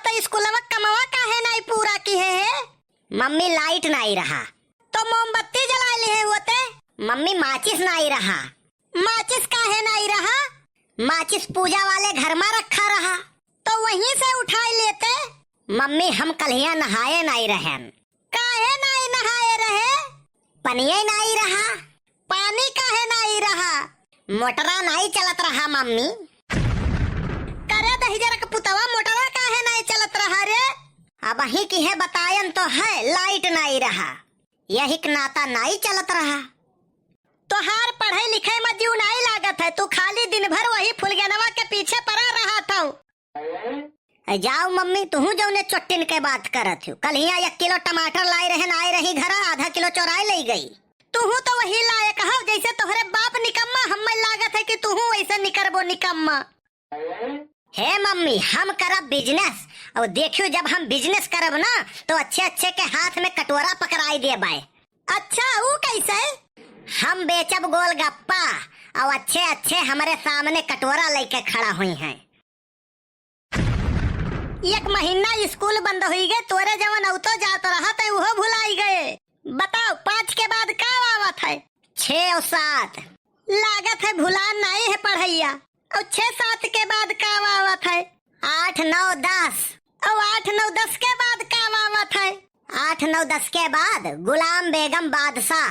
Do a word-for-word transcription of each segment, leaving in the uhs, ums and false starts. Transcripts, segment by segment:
तो स्कूलवा कमवा काहे नाई पूरा किहे है? मम्मी, लाइट नाई रहा। तो मोमबत्ती जलाए लिहे होते? मम्मी, माचिस नाई रहा। माचिस काहे नाई रहा? माचिस पूजा वाले घर मा रखा रहा, तो वहीं से उठाए लेते। मम्मी, हम कल्हिया नहाए नाई रहेन। काहे नाई नहाए रहे? पनिये नाई रहा। पानी काहे नाई रहा? मोटरा नाई चलत रहा मम्मी। करे दहिजर के पुतवा, मोटरा काहे नाई चलत रहा रे? अबहीं किहे बतायन तो है, लाइट नाई रहा, यही के नाता नाई चलत रहा। तोहार पढ़े लिखे मा जीव नाई लागत है, तू खाली दिन भर वही फुलगेनवा के पीछे पड़ा रहत हौ। ए, जाओ मम्मी, तुहू जौने चोट्टिन के बात करत हो। कल्हिया एक किलो टमाटर लाए रहेन, आए रही घरा, आधा किलो चोराए लई गई। तुहू तो वही लायक हौ, जैसे तोहरे बाप निकम्मा, हम्मे लागत है कि तुहू वैसे निकरबो निकम्मा। हे मम्मी, हम करब बिजनेस, और देखियो जब हम बिजनेस करब ना, तो अच्छे अच्छे के हाथ में कटोरा पकड़ाई देबै। अच्छा, ऊ कैसे? हम बेचब गोलगप्पा, और अच्छे अच्छे हमरे सामने कटोरा लेके खड़ा हुई हैं। एक महीना स्कूल बंद हुई गए, तोरे जवन औतो जात रहत है, उहो भुलाई गए। बताओ, पाँच के बाद का आवत है? छः और सात। लागत है भुलान नाई है पढ़ैया। और छः सात के बाद का आवत है? आठ, नौ, दस। और आठ, नौ, दस के बाद का आवत है? आठ, नौ, दस के बाद गुलाम बेगम बादशाह।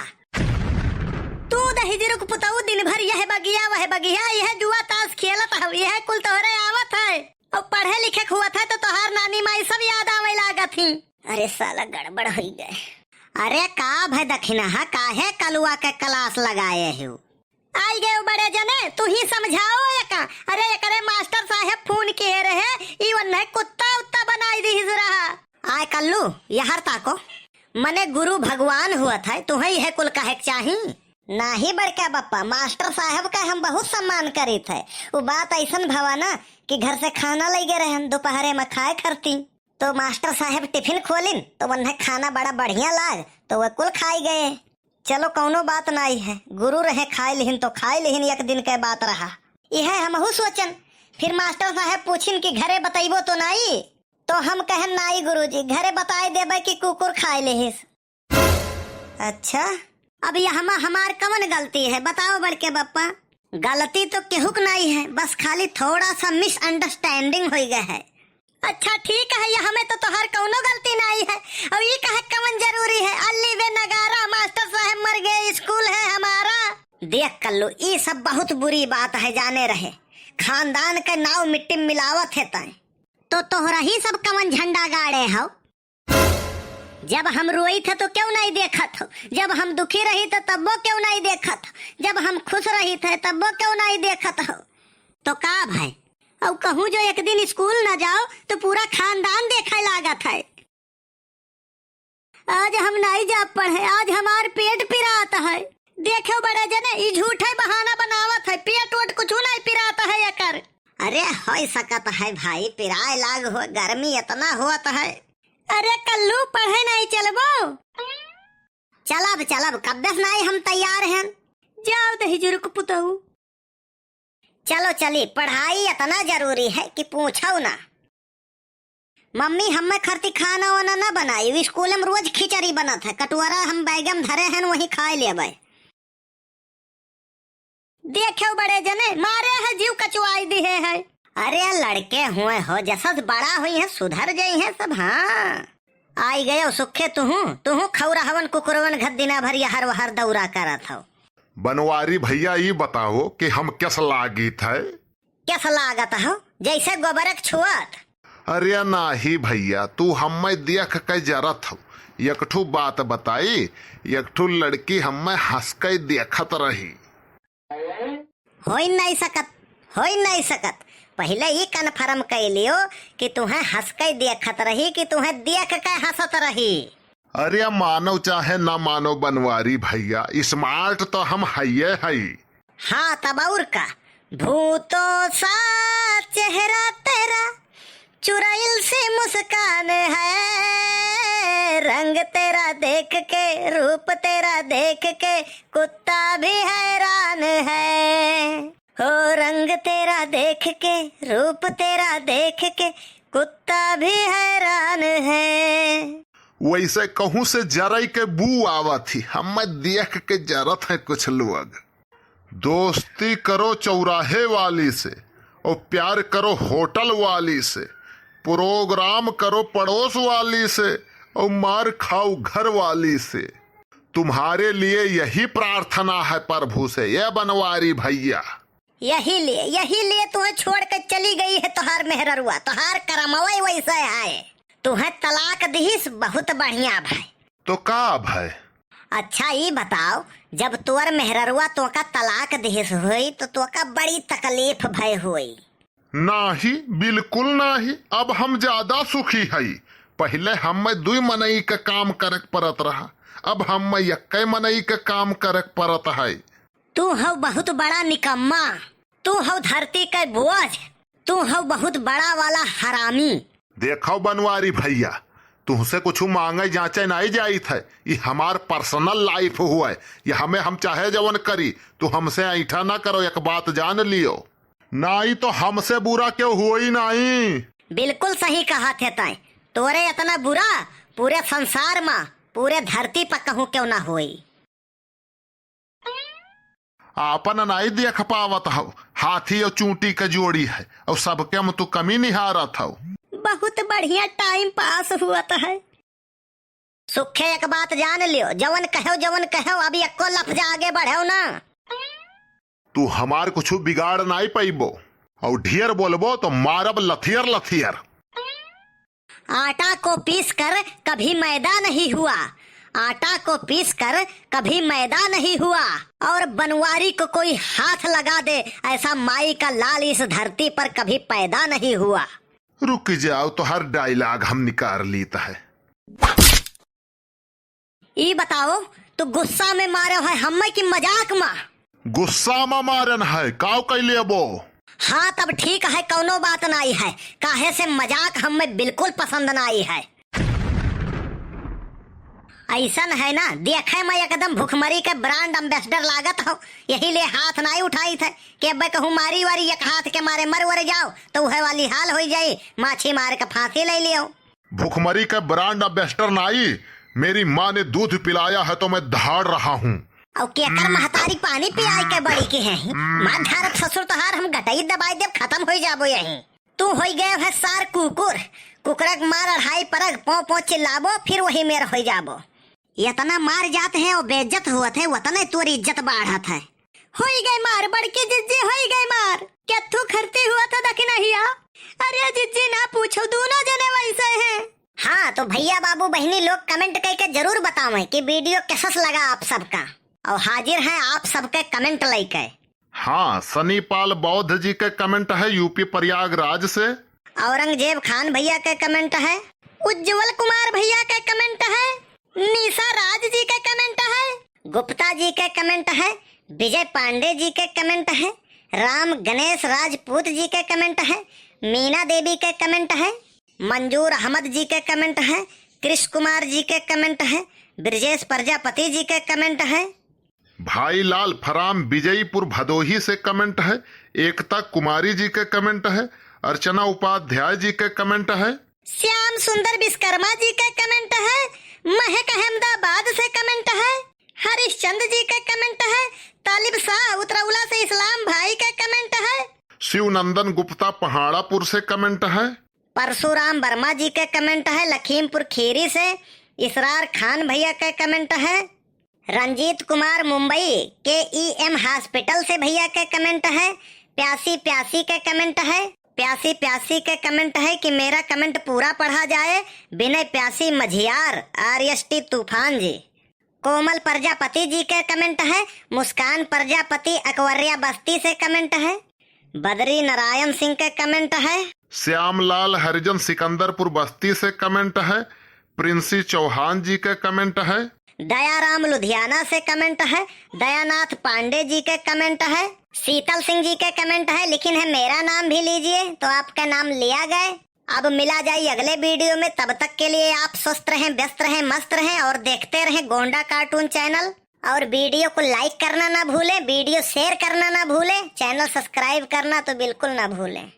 तू दहिजरू के पुतऊ दिन भर यह बगिया, वह बगिया, यह जुआ ताश खेलत हव, यह कुल तोहरे आवत है। और पढ़े लिखे के हुआ था तो तोहार नानी माई सब याद आवे लागत ही। अरे साला, गड़बड़ होई गए। अरे का भय दखिनहा, काहे कलुआ के क्लास लगाए हो? आई गए बड़े जने, तू ही समझाओ एका। अरे एकरे मास्टर साहेब फोन किए रहे, ई वन्ने कुत्ता उत्ता बनाई दिहिस रहा। आय कल्लू, यहर ताको, मने गुरु भगवान हुआ था, तुहे यह कुल कहे के चाही? नाही बड़का बप्पा, मास्टर साहेब का हम बहुत सम्मान करीत है। वो बात ऐसन भवा ना कि घर से खाना लई गए रहन, दोपहरे में खाए खरती। तो मास्टर साहेब टिफिन खोलिन, तो वन्हे खाना बड़ा बढ़िया लाग, तो वह कुल खाई गए। चलो, कौनो बात नाई है, गुरु रहे, खाए लिहिन तो खाए लिहिन, एक दिन के बात रहा। यह हमहू सोचन। फिर मास्टर साहेब पूछिन कि घरे बतैबो तो नाई? तो हम कहन, नाई गुरुजी, घरे बताए देबे कि कुकुर खाए लिहिस। अच्छा, अब यहमा हमार कवन गलती है, बताओ बड़के बप्पा? गलती तो केहू के नाई है, बस खाली थोड़ा सा मिसअंडरस्टैंडिंग होई गए है। अच्छा ठीक है, यहमे तो तोहार कौनो गलती नाई है। और ई कहे कवन जरूरी है, अल्ली बे नगारा, मास्टर साहेब मर गए, स्कूल है हमारा। देख कल्लू, ई सब बहुत बुरी बात है, जाने रहे, खानदान के नाव मिट्टी में मिलावत है तय। तो तोहरा ही सब कवन झंडा गाड़े हो? जब हम रोई थे तो क्यों नहीं देखत हो? जब हम दुखी रही थे तब्बो क्यों नहीं देखत हो? जब हम खुश रही थे तब्बो क्यों नहीं देखत हो? तो का भाई, अब कहूँ जो एक दिन स्कूल न जाओ तो पूरा खानदान देखे लागत है। आज हम नहीं जा पढ़े, आज हमार पेट पिरात है। देखो बड़े जने, ई झूठे बहाना बनावत है, पेट वोट कुछ नहीं पिरात है एकर। अरे, होई सकत है भाई, पिराए लाग हो, गर्मी इतना होत है। अरे कल्लू, पढ़े नहीं चलबो? चलब, चलब, कब्बे से नहीं हम तैयार हैं। जाओ दहिजरू के पुतऊ। चलो चली, पढ़ाई इतना जरूरी है कि पूछो ना। मम्मी, हम्मे खरती खाना वाना ना बनाई, स्कूल में रोज खिचड़ी बनत है, कटोरा हम बैग में धरे हैं, वही खाए लेबे। देखो बड़े जने, मारे है जीव कचुआई दिहे है। अरे लड़के हुए हो, जसस बड़ा हुई है, सुधर जाई है सब। हाँ, आई गयो सुखे तुहू, तुहू खौरा हवन कुकुरवन घर दिना भर यहर वहर दौरा करत हो। बनवारी भैया, ई बताओ कि हम कस लागित है? कस लागत हो? जैसे गोबरक छुअत। अरे नाही भैया, तू हम्मे देख के जरत हो। एक ठो बात बताई, एक ठो लड़की हम्मे हंस के देखत रही। होई नहीं सकत, होई नहीं सकत। पहले ई कन्फर्म कर लियो कि तुहे हंस के देखत रही कि तुहे देख के हंसत रही। अरे मानो चाहे ना मानो बनवारी भैया, स्मार्ट तो हम हइये हई। हाँ, तब और का। भूतों सा चेहरा तेरा, चुड़ैल सी मुस्कान है, रंग तेरा देख के, रूप तेरा देख के, कुत्ता भी हैरान है। हो रंग तेरा देख के, रूप तेरा देख के, कुत्ता भी हैरान है। वैसे कहूँ से जरई के बू आवत ही, हमें देख के जरत है कुछ लोग। दोस्ती करो चौराहे वाली से, और प्यार करो होटल वाली से, प्रोग्राम करो पड़ोस वाली से, और मार खाओ घर वाली से। तुम्हारे लिए यही प्रार्थना है प्रभु से, ये बनवारी भैया। यही लिए, यही लिए तुम्हें छोड़ के चली गई है तोहार मेहररुआ। तोहार करमवई वैसे है, तुम्हें तलाक दिहिस, बहुत बढ़िया भाई। तो का भाई? अच्छा, ई बताओ, जब तोर मेहररुआ तोका तलाक दिहिस होई, तो तोका बड़ी तकलीफ भय होई। नाही, बिल्कुल नाही। अब हम ज्यादा सुखी हई। पहिले हमें दुई मनई के काम करे के पड़त रहा, अब हमें एक्के मनई के काम करे के पड़त है। तू हौ बहुत बड़ा निकम्मा, तू हौ धरती के बोझ, तू हौ बहुत बड़ा वाला हरामी। देखो बनवारी भैया, तुहसे कुछ मांगे जांचे नाई जाइत है, ई हमार personal life हुआ है, ये हमें हम चाहे जवन करी, तू हमसे ऐंठा ना करो, एक बात जान लियो। नाई तो हमसे बुरा क्यों हुई नाई। बिल्कुल सही कहा थे तय, तोरे इतना बुरा पूरे संसार मा, पूरे धरती पर कहूँ क्यों ना होई। आपन नाई देख पावत हौ, हाथी और चूंटी के जोड़ी है, और सबके में तू कमी निहारत हौ। बहुत बढ़िया time pass हुअत है। सुखे एक बात जान लियो, जवन कहो, जवन कहो, अब एको लफ्ज आगे बढ़ो ना। तू हमार कुछ बिगाड़ नाई पइबो, और ढेर बोलबो तो मारब लथियर लथियर। आटा को पीस कर कभी मैदा नहीं हुआ, आटा को पीस कर कभी मैदा नहीं हुआ, और बनवारी को कोई हाथ लगा दे, ऐसा माई का लाल इस धरती पर कभी पैदा नहीं हुआ। रुक जाओ, तो हर dialogue हम निकाल लीत है। ई बताओ, तू गुस्सा में मारे है हम्मे कि मजाक मा? गुस्सा मा मारन है, काव कैले अबो? हाँ, तब ठीक है, कौनो बात नाई है, काहे से मजाक हम्मे बिल्कुल पसंद नाई है। ऐसन है ना, देखे मैं एकदम भुखमरी के brand ambassador लागत हौ, यही ले हाथ नाई उठाइत है कि अब कहूँ मारी वारी एक हाथ के मारे मर वर जाओ, तो वह वाली हाल होई जाई, माछी मार के फांसी ले लियो। भुखमरी के brand ambassador नाई, मेरी माँ ने दूध पिलाया है तो मैं दहाड़ रहा हूँ। और केकर महतारी पानी पियाई के बड़ी की है? मार धारब ससुर तोहार, हम गटई दबाई देब, खत्म होई जाबो यहीं। तू होई गए है सार कुकुर, कुकरा के मार अढ़ाई परग, पों पों चिल्लाबो, फिर वही मेर होई जाबो। इतना मार जात है और बेइज्जत हुअत है, उतने तोर इज्जत बाढ़त है। होई गए मार, बड़की जिज्जी, होई गए मार। केथू खरती हुआ था दखिनहिया। अरे जिज्जी, ना पूछो, दोनों जने वैसे हैं। हाँ, तो भैया, बाबू, बहिनी लोग comment करके जरूर बतावें कि video कैसस लगा आप सबका। और हाजिर हैं आप सबके comment लेके। हाँ, सनी पाल बौद्ध जी के comment है, यूपी प्रयागराज से। औरंगजेब खान भैया के comment है। उज्जवल कुमार भैया के comment है। निशा राज जी के comment है। गुप्ता जी के comment है। विजय पांडे जी के comment है। राम गणेश राजपूत जी के comment है। मीना देवी के comment है। मंजूर अहमद जी के comment है। कृष कुमार जी के comment है। ब्रजेश प्रजापति जी के comment है। भाई लाल फराम विजयपुर भदोही से comment है। एकता कुमारी जी के comment है। अर्चना उपाध्याय जी के comment है। श्याम सुंदर विश्वकर्मा जी के comment है। महक अहमदाबाद से comment है। हरिश्चंद जी के comment है। तालिब शाह उतरौला से इस्लाम भाई के comment है। शिवनंदन गुप्ता पहाड़ापुर से comment है। परशुराम वर्मा जी के comment है लखीमपुर खीरी से। इसरार खान भैया के comment है। रंजीत कुमार मुंबई के ईएम हॉस्पिटल से भैया के comment है। प्यासी प्यासी के comment है। प्यासी प्यासी के comment है कि मेरा comment पूरा पढ़ा जाए। विनय प्यासी मझियार, आरएसटी तूफान जी। कोमल प्रजापति जी के comment है। मुस्कान प्रजापति अकवरिया बस्ती से comment है। बद्री नारायण सिंह के comment है। श्यामलाल हरिजन सिकंदरपुर बस्ती से comment है। प्रिंसी चौहान जी के comment है। दयाराम लुधियाना से comment है। दयानाथ पांडे जी के comment है। शीतल सिंह जी के comment है, लिखिन है, मेरा नाम भी लीजिए, तो आपका नाम लिया गए। अब मिला जाए अगले video में, तब तक के लिए आप स्वस्थ रहें, व्यस्त रहें, मस्त रहें और देखते रहें गोंडा cartoon channel। और video को like करना ना भूलें, video share करना ना भूलें, channel subscribe करना तो बिल्कुल ना भूलें।